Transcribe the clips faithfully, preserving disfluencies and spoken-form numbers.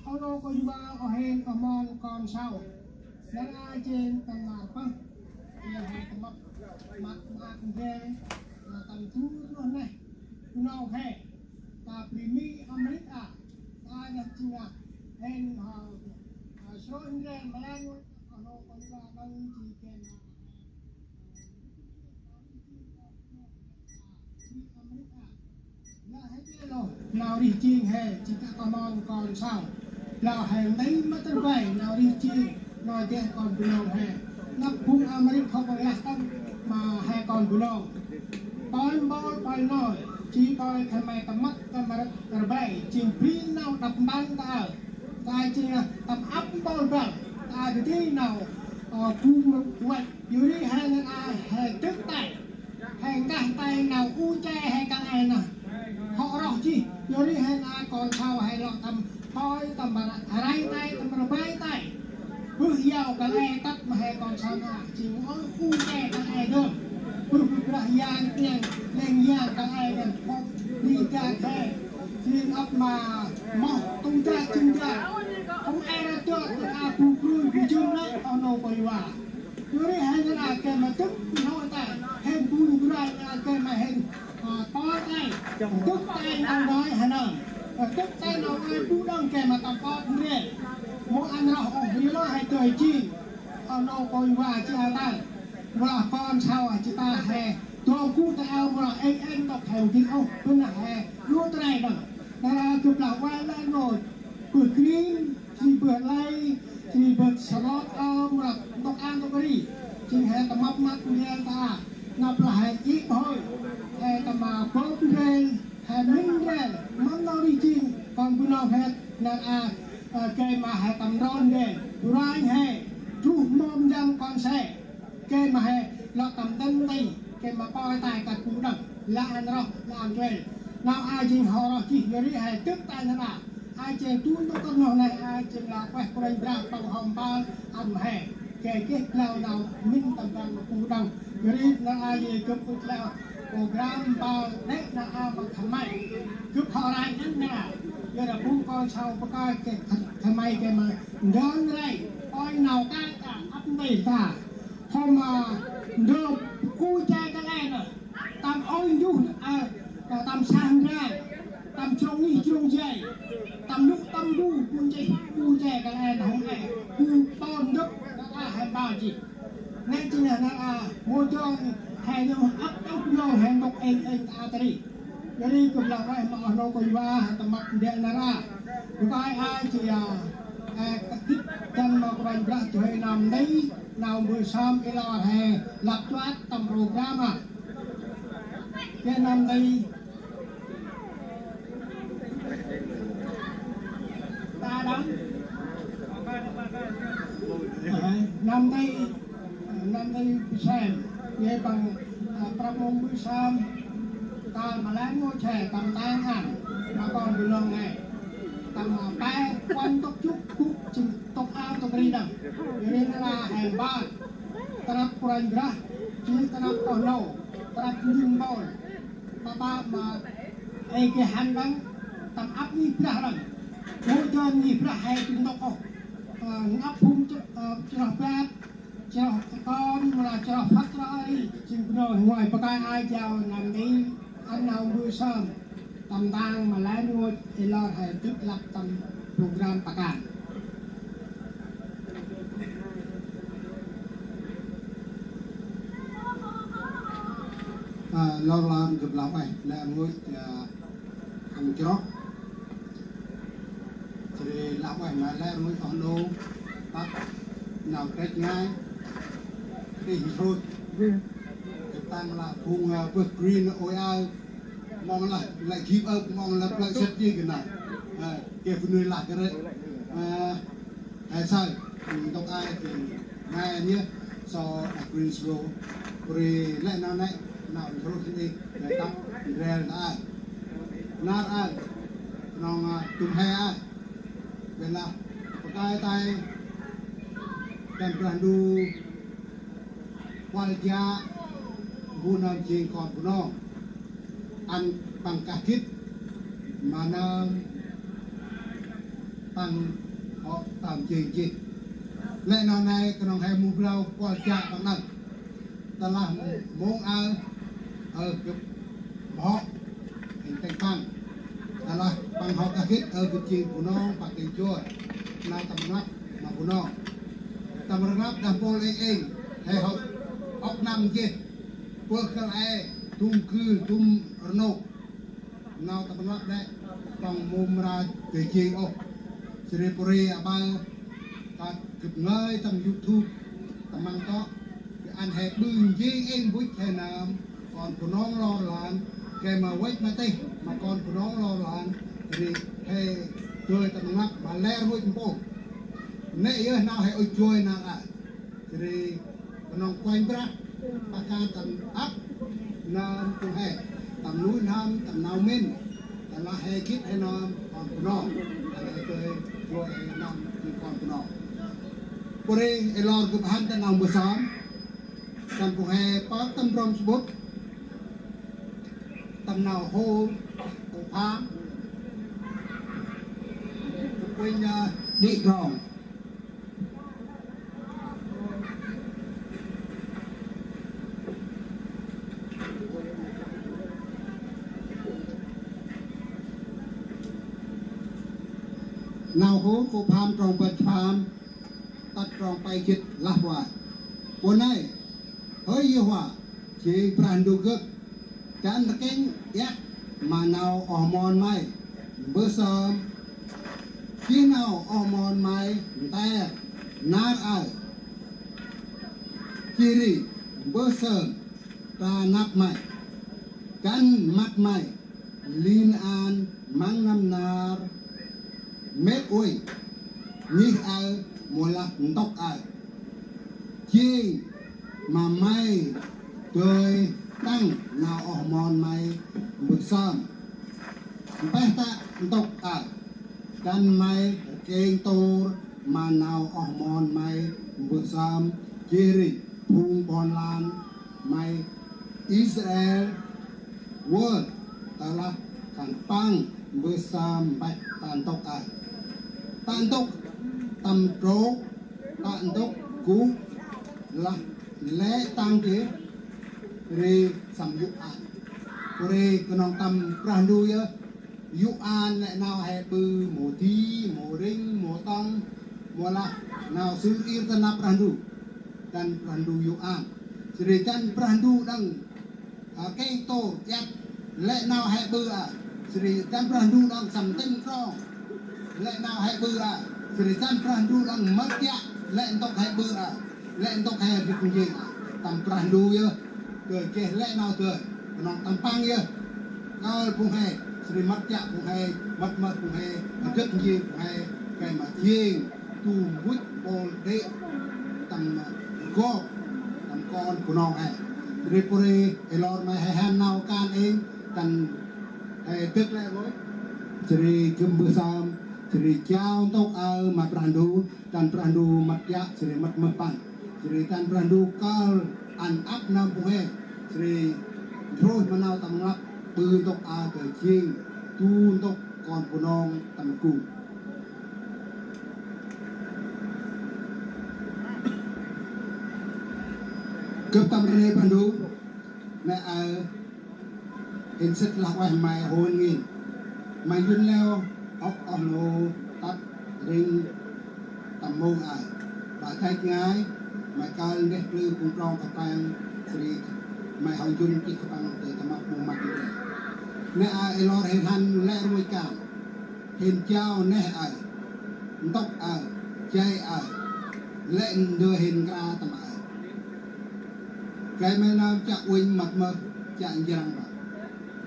Ơ nô kônh va, ơ hên, ơ mon kon sau. Nar aơ jêng tâm nar pơh. Jêng he tâm mâp, mâp, mâp ndrel, ơ, tâm du rŏh neh. Bunong he. Ta bri Mi, Amêrik a. Ta neh jêng a. Hên, ơ, ơ, srôih ndrel ma lĕ nô, ơ nô kônh va, nâng jêng kênh, ơ, Nau rêh jêng he, jêng ta kon mon kon sau. Blao he nti ma tơrbay, nau rêh jêng, nau deh kon Bunong he. Nđâp phung Amêrik hŏ păng lah tâng ma he kon Bunong. Poi mpôl, poi noi, jêh poi khân may tâm mât, tâm rơp, tơrbay, jêng bri nau đăp mpăn ta aơ. Ta jêng lah tâm ăp mpôl băl, ta dơi nau, ơ, bu mâp văch. Yor ri he nar aơ he dâk tay, he nkah tay nau u che he kăl e nơh. Hŏ roh jêh, yor ri he nar aơ kon sau he lŏ tâm poi, tâm răp, răy tay, tâm rơbay tay. Bơh yao kăl e tât ma he kon sau nar aơ, jêng ôh u che kăl e dơm. Bơh bu brah yang, yang, leng yang kăl e dơm. Hŏ ni dak he, jêng ăp ma moh tung dak jêng dak. Hŏm e ra dơm, nar aơ bu krui, bu jŭm lĕ, ơ nô kônh va. Yor ri he nar aơ gay ma dâk nau tay, hên bu rai nar aơ gay ma hên, ơ, poi tay, dâk tay nau rai he nơm. Ơ, dâk tay nau rai bu đŏng gay ma tâm poi ndrel. Mâu ăn roh ôh, yor lah he dơi jêng. Ơ nô kônh va jêh a tay. Mâu lah kon sau jêh ta he. Dôm gŭ ta aơ mâu lah êng êng ntŭk he jêng ôh, bơh nơh he. Yor rai đŏng. Nar aơ gâp lah ueh lĕ nô. Bơh Green, jêh ri bơh Lay, jêh ri bơh Salot, ơ, mâu lah ntŭk ang ntŭk ri. Jêng he tâm mâp mât ndrel ta. Nđâp lah he i bhôi. He tâm, ơ, gop ndrel, he mĭn ndrel. Mâm nau rêh jêng, kon Bunong he, nar aơ, ơ, gay ma he tâm ron ndrel. Bu ranh he, druh mâm ndăm kon se. Gay ma he lŏ tâm ndăn nti, gay ma poi tay kăl bu đŏng, lah ăn roh, lah ăn ndrel. Nau aơ jêng hŏ roh jêh, yor ri he dâk tay nar aơ. Aơ jêng du ntŭk kơt nơh nây, aơ jêng lah ueh Kôranh Brah păng hŏm mpơl ăn ma he. Gay geh blao nau mĭn tâm ban ma bu đŏng. Yor ri nar aơ jêng gâp ŭch leo program mpơl nĕ nar aơ ma khân may. Gâp hŏ ranh ăn nar aơ. Yor ri phung kon sau pakơi gay khân, khân may gay ma ndơm rai. Ôi nau kang ta ăp nti ta. Hôm, ơ, ndrôm u che kăl e nơh, tâm ôi njuh, ơ, ơ, tâm sah ndrel, tâm chrông ngih chrông jay, tâm nŭk tâm bu, bu nchih, u che kăl e nơh hôm e, bu pôn ndŭk, ơ, he mpơl jêh. Nĕ jêng nơh nar aơ, mâu dơn he nhŏng ăp ăp nhŏng he ntŭk êng êng ta a ta ri. Yor ri gâp lah ueh ma oh nô kônh va, tâm mâp ndrel nar aơ. Gâp ay ay jêh, ơ, kah gĭt dăn ma Kôranh Brah du huê nơm nti, nau mbơh sơm ê lor he lăp chuat tâm program a. Geh nơm nti. Ta đăng. Ơ, nơm nti. Nơm nti sơm, nê păng, ơ, prăp mông mbơh sơm, tal ma lĕ ngôch he, tâm tang ăn, ma kon Bunong nê, tâm, ơ, pe, puăn ntŭk jŭk, gŭ, jêng ntŭk ao ntŭk ri đŏng. Yor ri nar aơ he mpơl, ta năp Kôranh Brah, jêh ta năp oh nô, ta năp njŭn mpôl, ta năp ma, ê geh hăn đŏng, tâm ăp ngih brah đŏng. Mâu dơn ngih brah he jêng ntŭk ôh, ơ, năp phung ch-, ơ, chroh bap, chroh kon, mâu lah chroh phăt chroh ri, jêng Bunong ngoai pakơi ay jao nơm nti, ăn nau mbơh sơm, tâm tang ma lĕ rngôch ê lor he dŭt lăp tâm program pakan. Ơ, lor lam gâp lah ueh, lĕ rngôch, ơ, ăn chroh. Jêh ri lah ueh ma lĕ rngôch oh nô, tât nau trĕch ngai, trĕch nsrôih. Gâp tăng lah phung, ơ, bơh Green ôi aơ, mong lah lĕ give up, mong lah plơ̆ sĭt jêh geh nơh. Ơ, geh bu nuih lah geh rĕ. Ơ, he saơ, ntŭk ay jêng ngai nhêh, so a Greensboro, ri lĕ nau nĕ, nau nsrôih jêng ê, nê tât, ndrel ta aơ. Nar aơ, knŏng, ơ, dŭm he aơ. Bân lah, pakơi tay, Kôranh Brah Ndu, kuăl jă, mbu nơm jêng kon Bunong. Ăn păng kah gĭt, ma nơm, Păng hŏ tâm jêng jêh. Lĕ nau nây knŏng he mâu blao kuăl jă păng nơh. Tơlah mông aơ, aơ gâp hŏ, êng têng păng. Tơlah păng hŏ kah gĭt aơ gâp jêng Bunong, păng têng joi. Nau tâm rnglăp ma Bunong. Tâm rnglăp đah mpôl êng êng, he hŏ ŏk năm jêh. Pơh kăl e, dŭm gưl, dŭm rnôk. Nau tâm rnglăp đĕ, păng mâu mra dơi jêng ôh. Jêh ri pô ri aƀaơ, ta gâp ngơi tâm YouTube, tâm măng tŏ, gâp ăn he ƀư njêng êng mbŭch he nơm, kon Bunong lor lan, gay ma vêch ma tih, ma kon Bunong lor lan, jêh ri he dơi tâm rnglăp, ma lĕ rngôch mpôl. Nê yơh nau he ŭch joi nar aơ. Jêh ri knŏng Kôranh Brah, pah kan tâm ăp nơm phung he, tâm nuih n'hâm, tâm nau mĭn, tơlah he gĭt he nơm kon Bunong, tơlah he dơi joi he nơm jêng kon Bunong. Pô ri ê lor gâp hăn ta nau mbơh sơm, tâm phung he pơk tâm drŏm sămƀŭt, tâm nau hôr, kô̆ pham, kô̆ uănh, a, đĭ drŏng. Nau Hôr kô̆ pham trong bar pham tât trong pe jê̆t lah uai: Pô nây, hơi Yêhôva, jêng Brah Ndu gâp, dăn rkêng iăt ma nau oh mon may mbơh sơm, jêh nau oh mon may nter nar aơ. Jêh ri mbơh sơm ta năp may, dăn măt may lin an măng nâm nar mĭt uănh, ngih aơ mâu lah ntŭk aơ, jêng ma may dơi tăng nau oh mon may mbơh sơm. Mpeh ta ntŭk aơ, dăn may rkêng tôr ma nau oh mon may mbơh sơm, jêh ri phung ƀon lan may Israel vơt, tơlah khân păng mbơh sơm mpeh ta ntŭk aơ. Ta ntŭk tâm trôk, ta ntŭk gŭ lah lĕ tăng jêh ri sâm yô̆ an. Pô ri knŏng tâm Brah Ndu yơh yô̆ an lĕ nau he ƀư, mâu di, mâu rĭng, mâu tŏng, mâu lah nau sưr ir ta năp Brah Ndu. Dăn Brah Ndu yô̆ an. Jêh ri dăn Brah Ndu đŏng, a, rkêng tôr iăt lĕ nau he ƀư aơ. Jêh ri dăn Brah Ndu đŏng sâm tĭng trong lĕ nau he ƀư aơ. Jêh ri dăn Brah Ndu đŏng măt kiă lĕ ntŭk he ƀư aơ, lĕ ntŭk he dâk njêng aơ. Tâm Brah Ndu yơh dơi geh lĕ nau dơi, knŏng tâm păng yơh. Kơl phung he, jêh ri măt kiă phung he, măt mơh phung he, dâk njêng phung he, gay ma jêng du mbŭch mpôl đê̆ tâm gop, tâm kon Bunong he. Jêh ri pô ri ê lor may he hăn nau kan êng, dăn he dâk lĕ rngôch. Jêh ri gâp mbơh sơm, jêh ri jao ntŭk aơ ma Brah Ndu, dăn Brah Ndu măt kiă, jêh ri măt mơh păng. Jêh ri dăn Brah Ndu kơl ăn ăp nơm phung he, jêh ri ntrôih ma nau tâm rnglăp, ƀư ntŭk aơ dơi jêng du ntŭk kon Bunong tâm rgum. Gâp tâm rnê Brah Ndu, nê aơ, hên sĭt lah ueh may hô ngăn. May yŭn leo, ŏk oh nô, tât rĭng tâm mông aơ. Ƀă dăch ngai, may kơl ndeh plư phung trong khân păng, jêh ri may hŏ njŭn kih khân păng dơi tâm măt mông măt ndrel. Nê aơ ê lor hên hăn lĕ rngôch kan. Hên jao neh aơ, ntŭk aơ, jay aơ, lĕ ndơ hên nkra tâm aơ. Gay ma nơm chiă uănh măt mơh, chiă njrăng păng.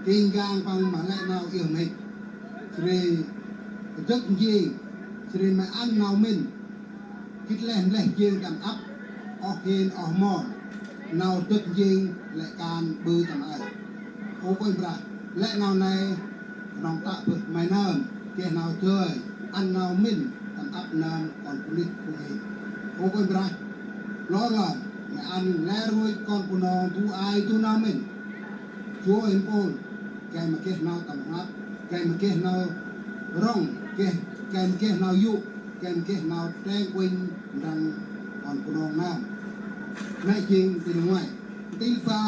King gang păng ma lĕ nau iơh mhĭk. Jêh ri dâk njêng, jêh ri may ăn nau mĭn. Gĭt leh mleh jêng tâm ăp, oh hên oh mon, nau dâk njêng lĕ kan ƀư tâm aơ. Ơ Kôranh Brah, lĕ nau nây, knŏng tă bơh may nơm geh nau dơi, ăn nau mĭn tâm ăp nơm kon bunuyh phung hên. Ơ Kôranh Brah, lor lơn may ăn lĕ rngôch kon Bunong du ay du nau mĭn. Joi mpôl, gay ma geh nau tâm rnglăp, gay ma geh nau rŏng, geh Geh nau yô̆, geh nau treng uănh ndrăng kon Bunong nơm. Nê jêng ntil nguai. Ntil ba,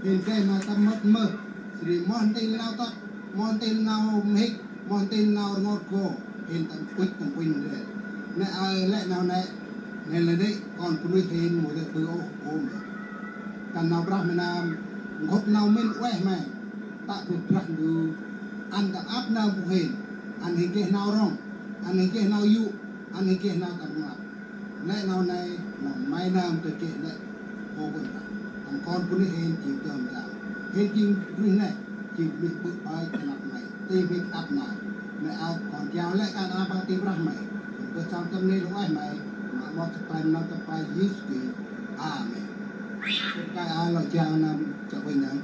hên geh ma tâm mât mơh, sri moh ntil nau tât, moh ntil nau mhĭk, moh ntil nau rngot go, hên tâm uănh tâm uănh ndrel. Nê aơ lĕ nau nê, nê lĕ nê kon bunuyh hên mâu dơi ƀư ôh, ôh mơ. Kăn nau brah ma nơm, n'gŭp nau mĭn ueh may, tă bơh brah Ndu, ăn tâm ăp nơm bu hên, ăn hên geh nau rŏng, ăn hên geh nau yô̆, ăn hên geh nau tâm rnglăp. Lĕ nau nê, nau may nơm dơi geh lĕ, ơ ƀon ta. Ăn kon bunuyh hên jêng dơm dam. Hên jêng bunuyh nê, jêng bunuyh ƀư ƀai ta năp may. Ti mhĭk ăp nơm. Nê aơ kon jao lĕ kăn a ba ti brah may. Kon bơh sơm tâm nê lŏ ueh may. Ma amoh ta Kôranh nơm ta Yêsu Krist. Amen. Kay aơ lŏ jao nơm chă uănh nơm.